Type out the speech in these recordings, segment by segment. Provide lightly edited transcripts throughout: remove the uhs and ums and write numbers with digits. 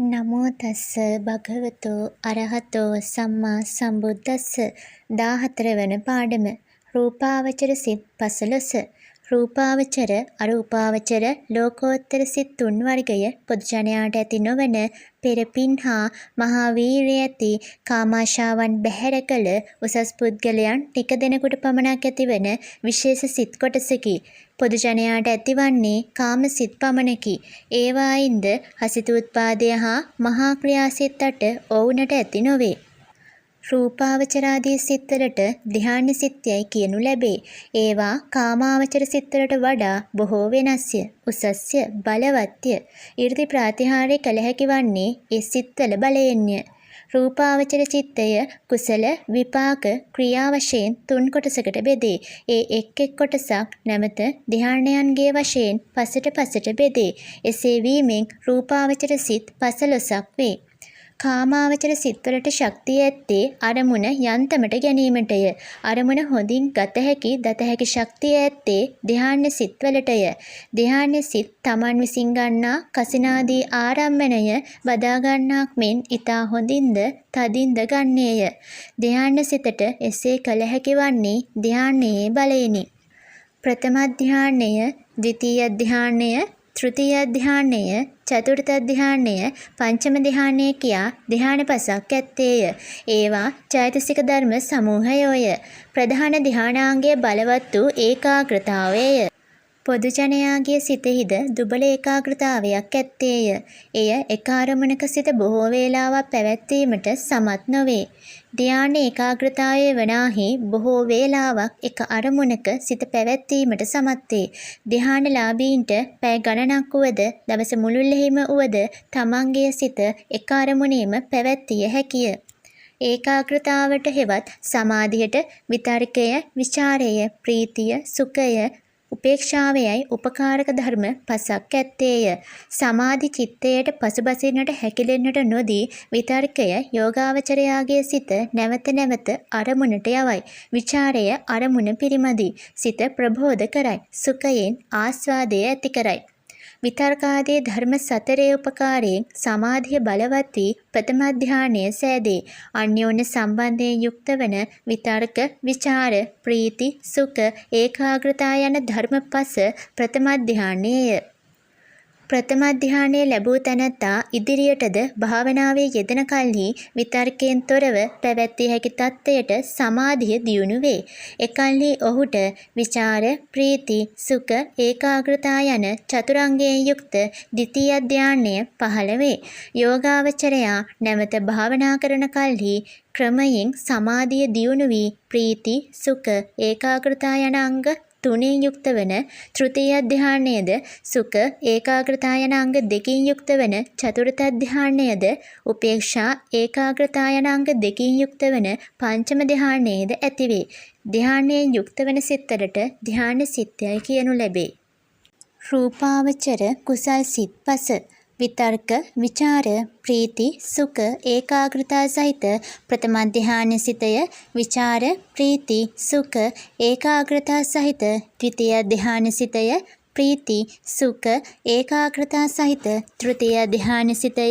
නමෝ තස්ස භගවතෝ අරහතෝ සම්මා සම්බුද්දස්ස. 14 වන පාඩම. රූපාවචර සිත් 15. රූපාවචර, අරූපාවචර, ලෝකෝත්තර සිත් තුන් වර්ගය පොදුජනයාට ඇති නොවන, පෙර පින් හා මහා වීරිය ඇති, කාමාශාවන් බැහැර කළ උසස් පුද්ගලයන් ටික දෙනෙකුට පමණක් ඇතිවන විශේෂ සිත් කොටසකි. පොදුජනයාට ඇතිවන්නේ කාම සිත් පමණකි. ඒවායින්ද හසිතූත්පාදය හා මහා ක්‍රියා සිත් අට ඔවුනට ඇති නොවේ. රූපාවචරාදී සිත්වලට ධ්‍යාන සිත් යැයි කියනු ලැබේ. ඒවා කාමාවචර සිත්වලට වඩා බොහෝ වෙනස්ය, උසස්ය, බලවත්ය. ඉර්ධි ප්‍රාතිහාර්ය කළ හැකි වන්නේ ඒ සිත්වල බලයෙන්ය. රූපාවචර චිත්තය කුසල, විපාක, ක්‍රියා වශයෙන් තුන් කොටසකට බෙදේ. ඒ එක් එක් කොටසක් නැවත ධ්‍යානයන්ගේ වශයෙන් පසට පසට බෙදේ. එසේ වීමෙන් රූපාවචර සිත් 15ක් වේ. කාමාවචර සිත්වලට ශක්තිය ඇත්තේ අරමුණ යන්තමට ගැනීමටය. අරමුණ හොඳින් ගත හැකි දත හැකි ශක්තිය ඇත්තේ ධ්‍යාන සිත්වලටය. ධ්‍යාන සිත් තමන් විසින් ගන්නා කසිනාදී ආරම්මණය බදා ගන්නාක් මෙන් ඉතා හොඳින්ද තදින්ද ගන්නේය. ධ්‍යාන සිතට එසේ කළ හැකි වන්නේ ධ්‍යානයේ බලයෙනි. ප්‍රථම ධ්‍යානය, ද්විතීය ධ්‍යානය, තෘතීය ධ්‍යානය, චතුර්ථ ධ්‍යානය, පංචම ධ්‍යානය කියා ධ්‍යාන පසක් ඇත්තේය. ඒවා චෛතසික ධර්ම සමූහයෝය. ප්‍රධාන ධ්‍යානාංගය බලවත් වූ ඒකාග්‍රතාවයය. පොදුජනයාගේ සිතෙහිද දුබල ඒකාග්‍රතාවයක් ඇත්තේය. එය එක අරමුණක සිත බොහෝ වේලාවක් පැවැත්වීමට සමත් නොවේ. ධ්‍යාන ඒකාග්‍රතාවය වනාහි බොහෝ වේලාවක් එක අරමුණක සිත පැවැත්වීමට සමත් වේ. ධ්‍යානලාභීන්ට පැය ගණනක් වුවද දවස මුළුල්ලෙහිම වුවද තමන්ගේ සිත එක අරමුණේම පැවැත්විය හැකිය. ඒකාග්‍රතාවට හෙවත් සමාධියට විතර්කය, විචාරය, ප්‍රීතිය, සුඛය, උපේක්ෂාවයයි උපකාරක ධර්ම පසක් ඇත්තේය. සමාධි චිත්තයට පසුබසින්නට හැකිලෙන්නට නොදී විතර්කය යෝගාවචරයාගේ සිත නැවත නැවත අරමුණට යවයි. විචාරය අරමුණ පිරිමදියි. සිත ප්‍රබෝධ කරයි. සුඛයෙන් ආස්වාදය ඇති කරයි. විතර්කාදී ධර්ම සතරේ උපකාරයෙන් සමාධිය බලවත් වී ප්‍රථම ධ්‍යානය සෑදේ. අන්‍යෝන්‍ය සම්බන්ධයෙන් යුක්ත වන විතර්ක, විචාර, ප්‍රීති, සුඛ, ඒකාග්‍රතා යන ධර්ම පස ප්‍රථම ධ්‍යානයය. ප්‍රථම ධ්‍යානය ලැබූ තැනැත්තා ඉදිරියටද භාවනාවේ යෙදෙන කල්හි විතර්කයෙන් තොරව පැවැත්විය හැකි තත්ත්වයට සමාධිය දියුණු වේ. එකල්හි ඔහුට විචාර, ප්‍රීති, සුඛ, ඒකාග්‍රතා යන චතුරංගයෙන් යුක්ත ද්විතීය ධ්‍යානය පහළ වේ. යෝගාවචරයා නැවත භාවනා කරන කල්හි ක්‍රමයෙන් සමාධිය දියුණු වී ප්‍රීති, සුඛ, ඒකාග්‍රතා යන අංග තුනෙන් යුක්ත වන තෘතීය ධ්‍යානයද, සුඛ, ඒකාග්‍රතා යන අංග දෙකින් යුක්ත වන චතුර්ථ ධ්‍යානයද, උපේක්ෂා, ඒකාග්‍රතා යන අංග දෙකින් යුක්ත වන පංචම ධ්‍යානයද ඇතිවේ. ධ්‍යානයෙන් යුක්ත වන සිත්වලට ධ්‍යාන සිත්යයි කියනු ලැබේ. රූපාවචර කුසල් සිත් පස. විතර්ක, විචාර, ප්‍රීති, සුඛ, ඒකාග්‍රතා සහිත ප්‍රථම ධ්‍යාන සිතය, විචාර, ප්‍රීති, සුඛ, ඒකාග්‍රතා සහිත ද්විතීය ධ්‍යාන සිතය, ප්‍රීති, සුඛ, ඒකාග්‍රතා සහිත තෘතීය ධ්‍යාන සිතය,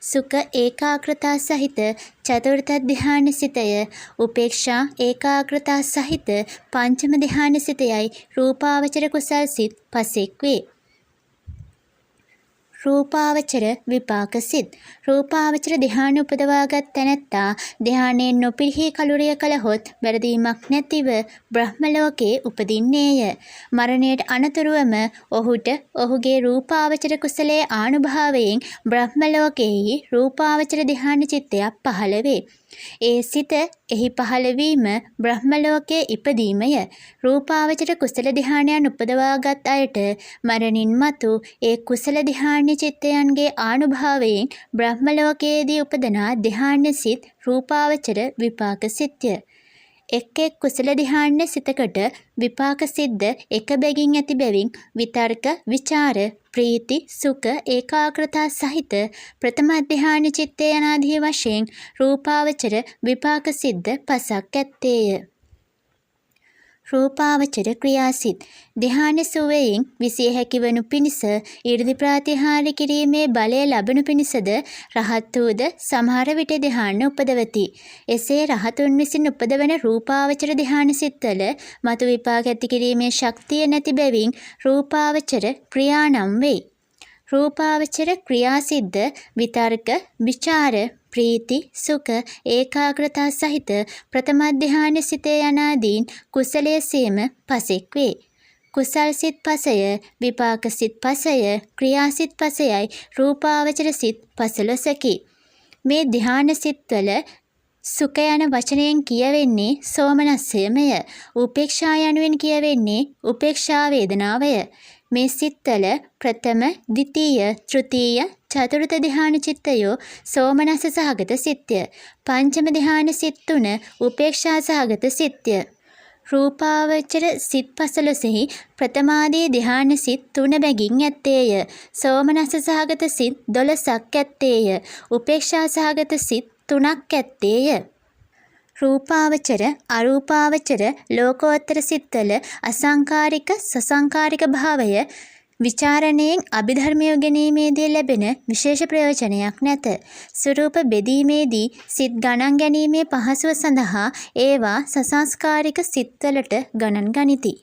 සුඛ, ඒකාග්‍රතා සහිත චතුර්ථ ධ්‍යාන සිතය, උපේක්ෂා, ඒකාග්‍රතා සහිත පංචම ධ්‍යාන සිතයයි රූපාවචර කුසල් සිත් පසෙක් වේ. රූපාවචර විපාක සිත්. රූපාවචර ධ්‍යාන උපදවාගත් තැනැත්තා ධ්‍යානයෙන් නොපිරිහී කලුරිය කළහොත් වැරදීමක් නැතිව බ්‍රහ්ම ලෝකයේ උපදින්නේය. මරණයට අනතුරුවම ඔහුට ඔහුගේ රූපාවචර කුසලයේ ආනුභාවයෙන් බ්‍රහ්ම ලෝකයෙහි රූපාවචර ධ්‍යාන චිත්තයක් පහළ වේ. ඒ සිත එහි පහළවීම බ්‍රහ්ම ලෝකයේ ඉපදීමය. රූපාවචර කුසල ධ්‍යානයන් උපදවාගත් අයට මරණින් මතු ඒ කුසල ධ්‍යාන චිත්තයන්ගේ ආනුභාවයෙන් බ්‍රහ්ම ලෝකයේදී උපදනා ධ්‍යාන සිත් රූපාවචර විපාක සිත්ය. එක් එක් කුසල ධ්‍යාන සිතකට විපාක සිත්ද එක බැගින් ඇති බැවින් විතර්ක, විචාර, ප්‍රීති, සුඛ, ඒකාග්‍රතා සහිත ප්‍රථම ධ්‍යාන චිත්තය යනාදී වශයෙන් රූපාවචර විපාක සිත්ද පසක් ඇත්තේය. රූපාවචර ක්‍රියාසිත් ධ්‍යාන සුවයෙන් විසිය හැකි වනු පිණිස, ඉර්ධි ප්‍රාතිහාර්ය කිරීමේ බලය ලබනු පිණිසද රහත් වූද සමහර විට ධ්‍යාන උපදවති. එසේ රහතුන් විසින් උපදවන රූපාවචර ධ්‍යාන සිත්වල මතු විපාක ඇති කිරීමේ ශක්තිය නැති බැවින් රූපාවචර ක්‍රියා නම් වෙයි. රූපාවචර ක්‍රියාසිත්ද විතර්ක, විචාර, ප්‍රීති, සුඛ, ඒකාග්‍රතා සහිත ප්‍රථම ධ්‍යාන සිතේ යනාදීන් කුසලයේ සේම පසෙක් වේ. කුසල් සිත් පසය, විපාක සිත් පසය, ක්‍රියා සිත් පසයයි රූපාවචර සිත් 15කි. මේ ධ්‍යාන සිත්වල සුඛ යන වචනයෙන් කියවෙන්නේ සෝමනස්සයමය. උපේක්ෂා යනුවෙන් කියවෙන්නේ උපේක්ෂා වේදනාවය. මේ සිත්වල ප්‍රථම, ද්විතීය, තෘතීය, චතුර්ථ ධ්‍යාන චිත්තයෝ සෝමනස්ස සහගත සිත්ය. පංචම ධ්‍යාන සිත් තුන උපේක්ෂා සහගත සිත්ය. රූපාවචර සිත් 15හි ප්‍රථමාදී ධ්‍යාන සිත් තුන බැගින් ඇත්තේය. සෝමනස්ස සහගත සිත් 12ක් ඇත්තේය. උපේක්ෂා සහගත සිත් තුනක් ඇත්තේය. රූපාවචර, අරූපාවචර, ලෝකෝත්තර සිත්වල අසංකාරික, සසංකාරික භාවය විචාරණයෙන් අභිධර්මය උගැනීමේදී ලැබෙන විශේෂ ප්‍රයෝජනයක් නැත. ස්වරූප බෙදීමේදී සිත් ගණන් ගැනීමේ පහසුව සඳහා ඒවා සසංස්කාරික සිත්වලට ගණන් ගනිති.